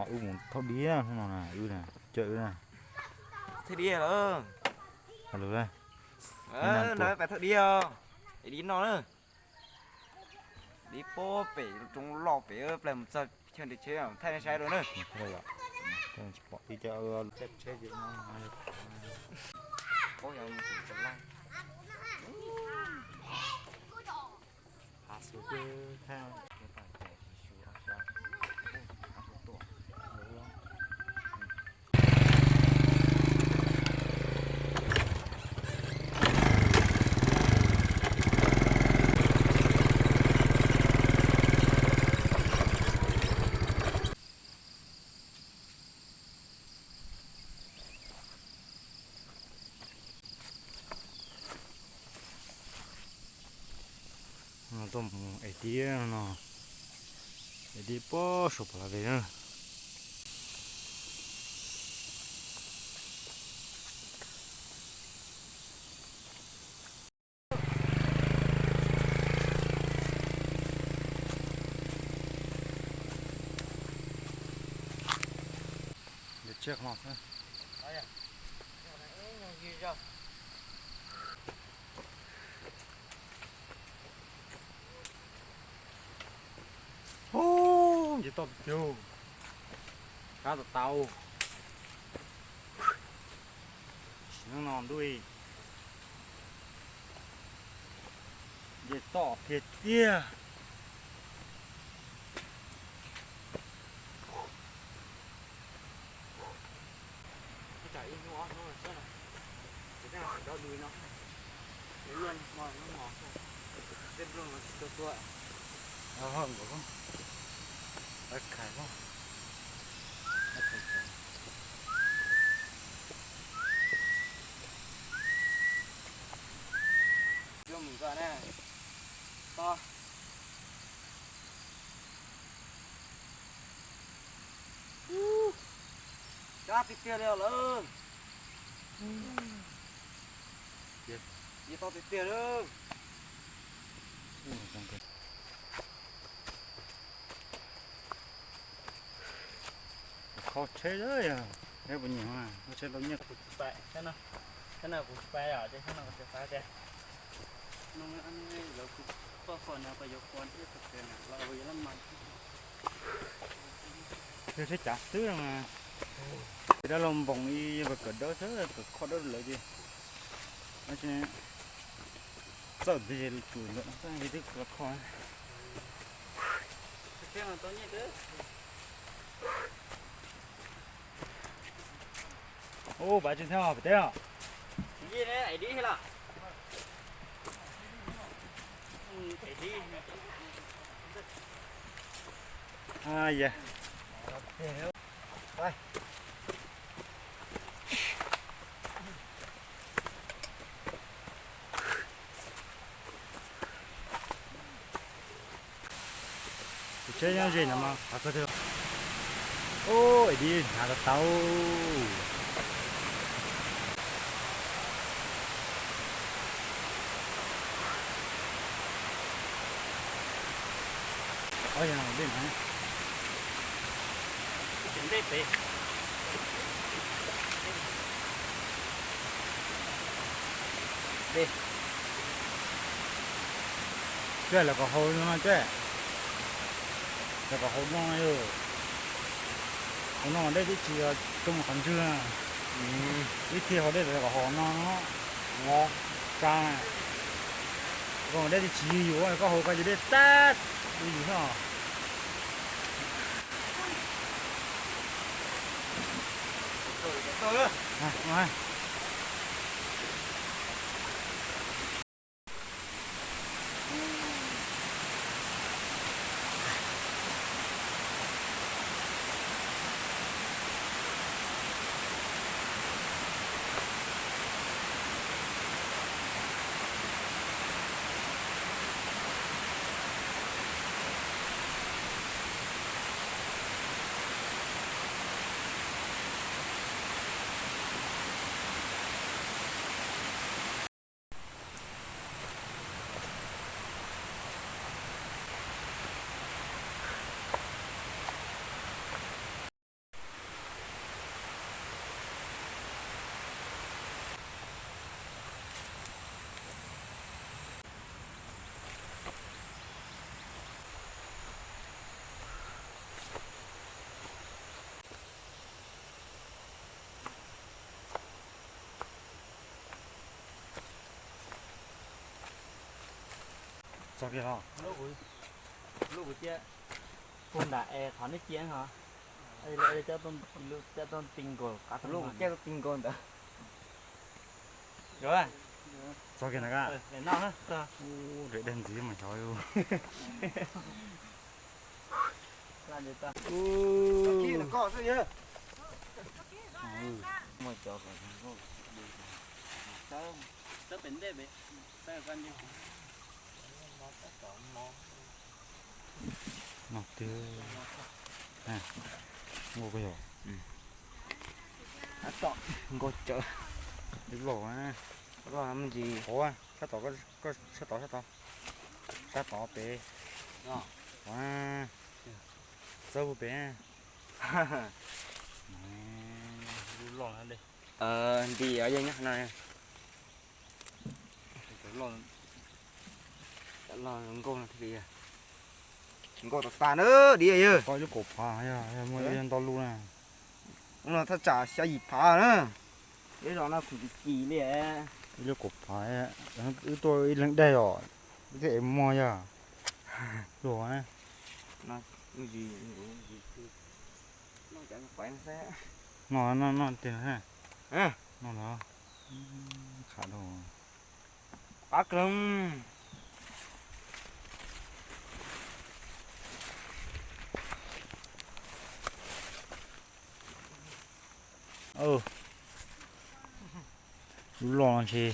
Wb mus thauj dib hnub no na, wb na, coj wb na. Thauj dib lawm. Lawv pais thauj dib os. Es dib no na. Dib pob pem roob loj pem, plag mus txog chaw nres tsheb thaij nej saib dua na. Tsis pom dib cov tsheb. Tuaj mus ev dib no, ev dib pob saum Pov Las Vej na. Ub, nce toj tiag tiag, kab tau tau. Sim neej no ntuj, nce toj tiag tiag. Ib hnub ob hnub xwb no, ces tej no tsis tau dub no, luaj hmo hnub mos xwb, tej nplooj no tsis tau tuaj. Nkaus, khais, coj mus kom na, to. Kab tiag tiag li lawm. Nce toj tiag tiag lawm. Kho tsheb, yog neb puas nyiam kho tsheb tau nyiaj. Kuv tsis pais, tsheb no kuv tsis pais os, ces tsheb no kuv tsis pais tias. Lawv kuv poj fo no pas yuav kho thiab, los yuav laj mas. Yog tsheb cav xwb mas, ces dab laug npoos ib yam kawm dawb xwb, kawm kho dawb lawm ces txawj ntxiv ces tsum ntawm no xwb ces twb los kho. Ub, pab tsis thiab pem teb os. Tus tsheb nyob ze no mas qhov kawg thiab. Ub, es dib hnav tau tau. Ob yog dej no. Dej. Coj los kom haus no coj. Los kom haus no yog. Haus no dej twb tsis zoo qhov ntswg. Ib txhia haus dej los kom haus no no. Tsa. Zoo dej twb tsis yug, koj haus koj cov dej tag yug no. Txog kiag los. Lub kuv cia, pug nram es qhov nej cia ho. Coj tau ti nkaus qab, lub kuv cia tau ti nkaus ntawd. Txog kiag ntawd ka. Ub, dej ntxiv mas xyov. No twb, nkauj koj yog, nkauj cawv, loj, loj me ntsis, sab tod, sab tod, sab tod, sab tod pem, txawb pem. Loj nti yeej nyob no. Loj nkauj no thiaj li nkauj tas tas na, div yawg. Koj ib lub kaum phav yog muaj ib ntau lub na. No thaj tsam xya yim phav na. Ib zos no kuv tsis kim li. Ib lub kaum phav, wb tuaj ib leeg dej os, wb thiaj muag yog. Luag na. No, no, no, no, no, no, no, no, qab kawg. Lub loj no ntshe.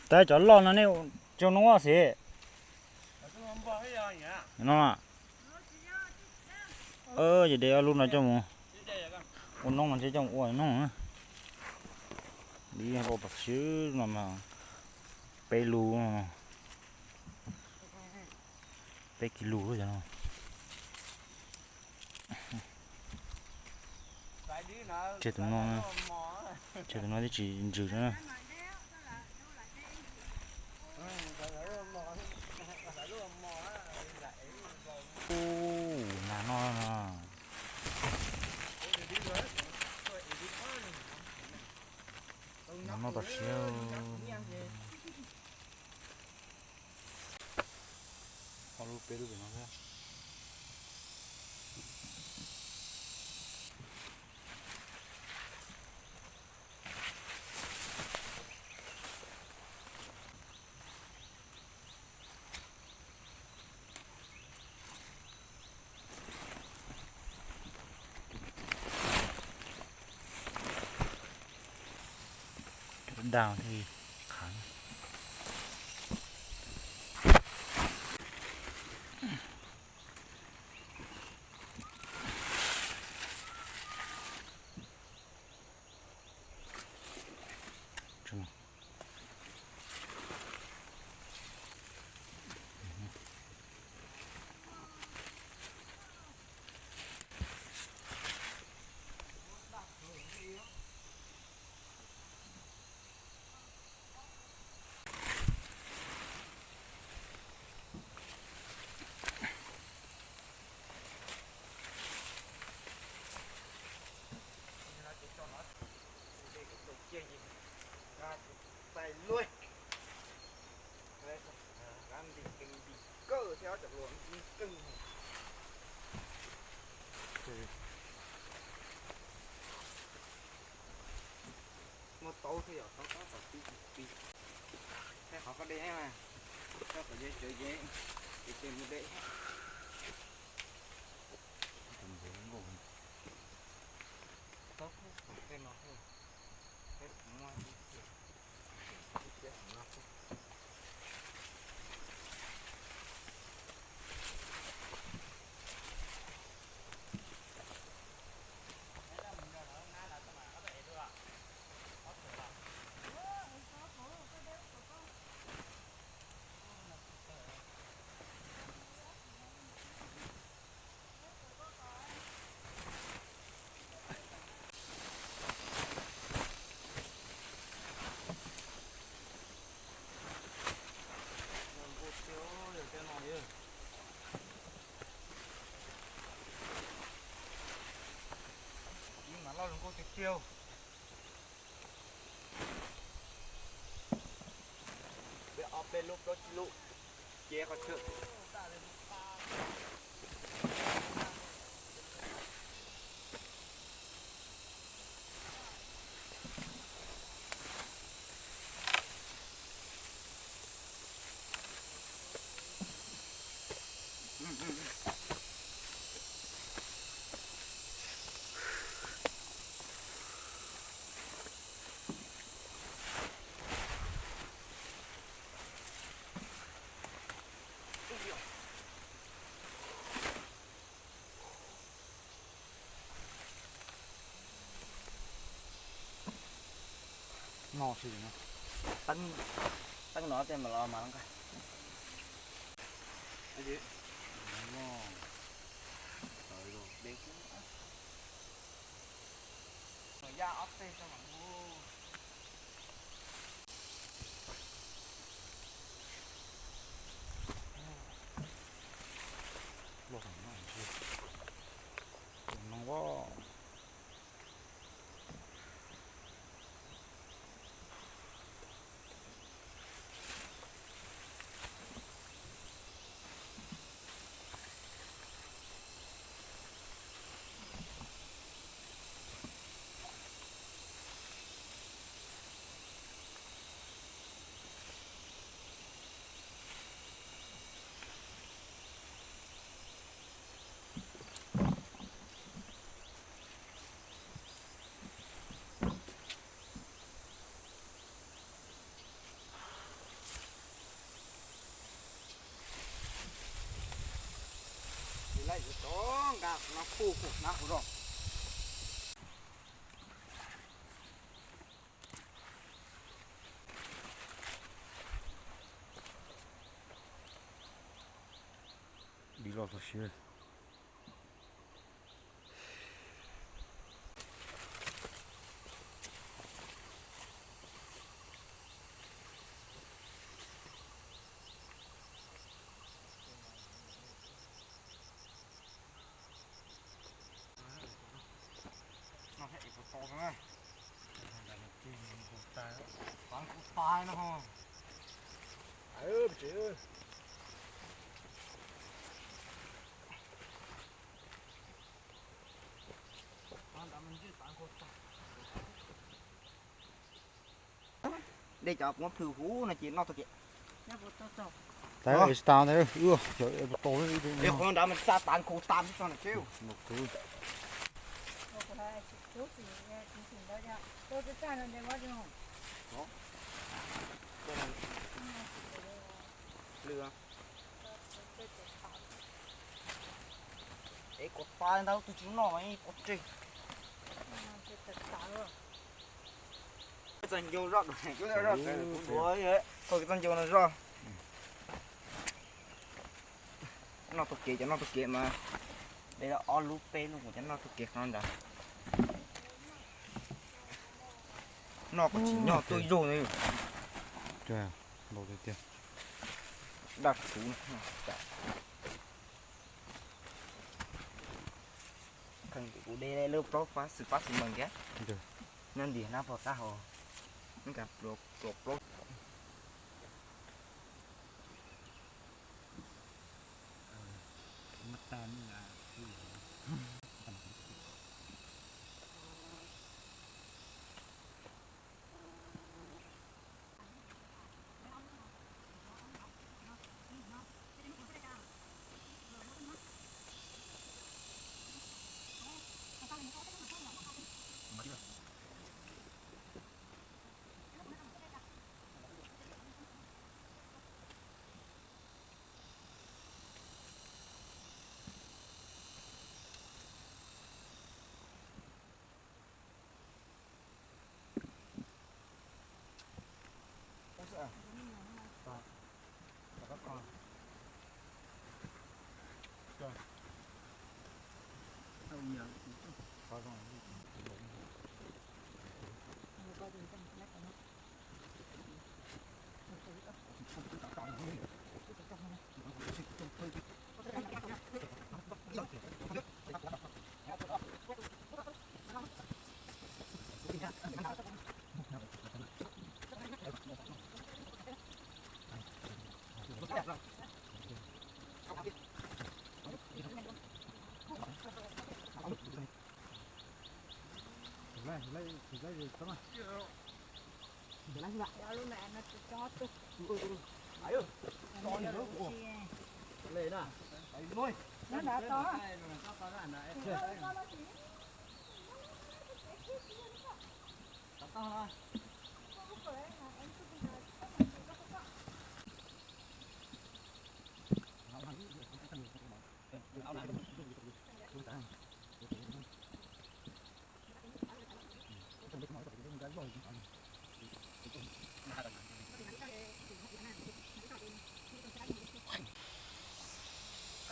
Tab cov loj no nej tso noob xwb. No, ces de ob lub no coj mus ua noob no, ntshe coj mus ua noob. Li loj tam siab no mas peb lus, peb kis lus xwb no. Tseg tus no, tseg tus no twb tsis ntsws na. Ub, nag no no. Nag no tam siab. Ob lub peb lub pem no thiab. Cov daj thiaj li qhav. Muaj taub thiab yom, taub taub tom tib tib. Thaij qhov koj de mas, koj qhov ye cov ye, ces ces mus de. Taub kuv tej no, tej kuv muaj ib tiag. Ib mas loj zoo nkauj tiag tiag. Peb lub plaub tsib lub, ces qhov chaw. No xwb no. Teeb, teeb no tej mas los mas nqa. Ya ob teg tso mas. Los no, no. Lawv yuav tau nqa no khu khu na khu rau. Di los txog siav. Dej cov muab plhws huv no ces noj tau kev. Tsis tau ntawd, qhov nrad mas xa tav nkaus tas tso na. Es kom tas ntawd tus tsis noj mas kom tseg. Txog ncauj zoj, txog ncauj no zoj. Noj tau kev, cov noj tau kev mas de ob lub peb lub, kuv cov noj tau kev qhov ntawd. Noj kom tsim nyog tuaj zog na. Daj kuv kheej kuv de lub plaub pab xwm pab xwm mees thiab. Nyob ntiag nab pog tab hau, neb kas pluas plaub.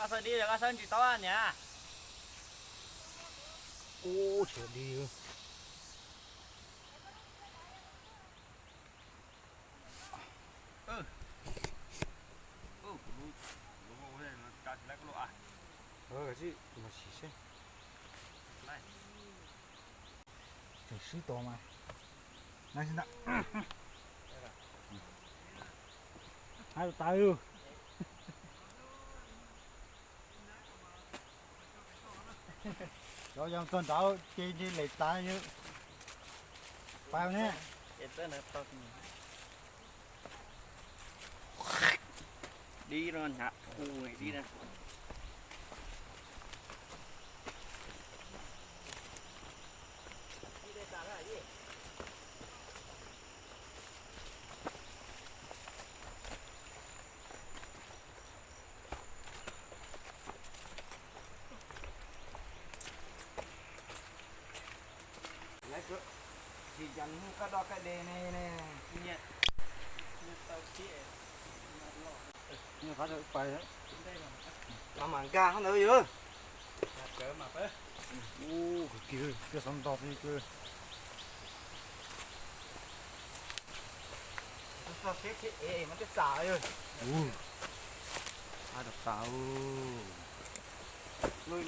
Koj xav dib los koj xav tsis tau niam. Ub, tshuav dib. Tseem swb tos mas. Hab tawv. Cov yog txog nrad ces ntshe lem tas. Pab ne. Dib no hnyav hu dib na. Tsis cov hnub koj doj koj de ne ne. Mas mas nkag hov ntawd yog. Ub, kwv tij, coj xov nto xwb kawg. Ub, a rau tau. Mas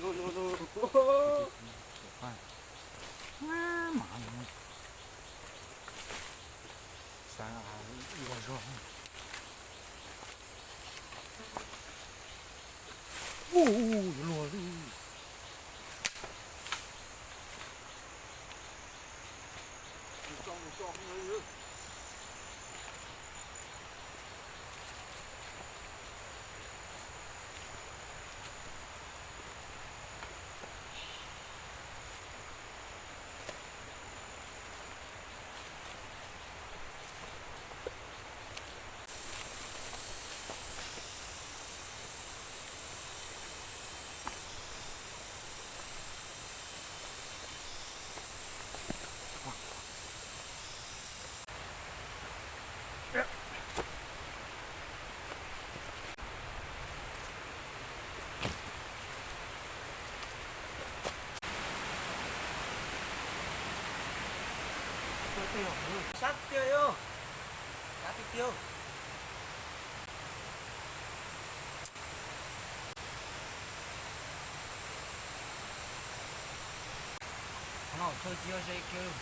xav ua zog. Ub, yuav luag li. Sab tiag yog, sab tiag tiag. Qhov no chaw tsis yog ze kiag.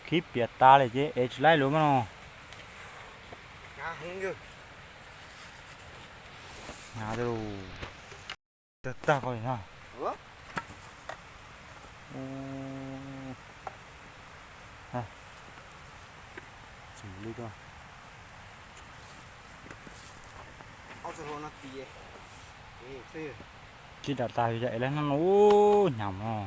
Khib piam tas lawm ces ev tsis laib lawm mas no. Tag tag koj li na. Tsis dam tas yog ev laib no no hnyav mog.